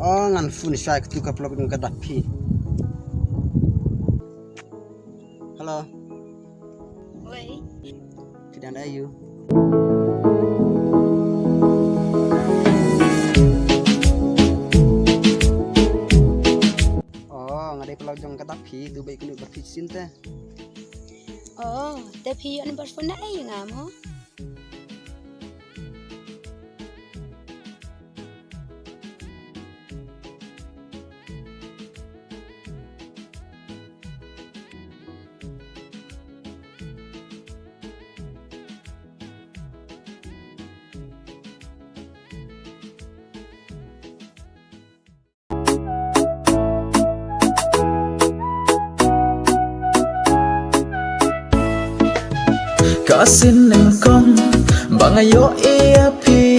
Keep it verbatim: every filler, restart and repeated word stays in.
Oh, ngan phone shai katu ka paralok jong ka Daphi. Hello. Wei. Phi dang da ïa u? Oh, nga dei paralok jong ka Daphi, tu ba ïakynduh bad phi shisien te. Oh, te phi ïoh number phone na ei nga mo? Ka sien nyngkong ba nga ïohi ïa phi,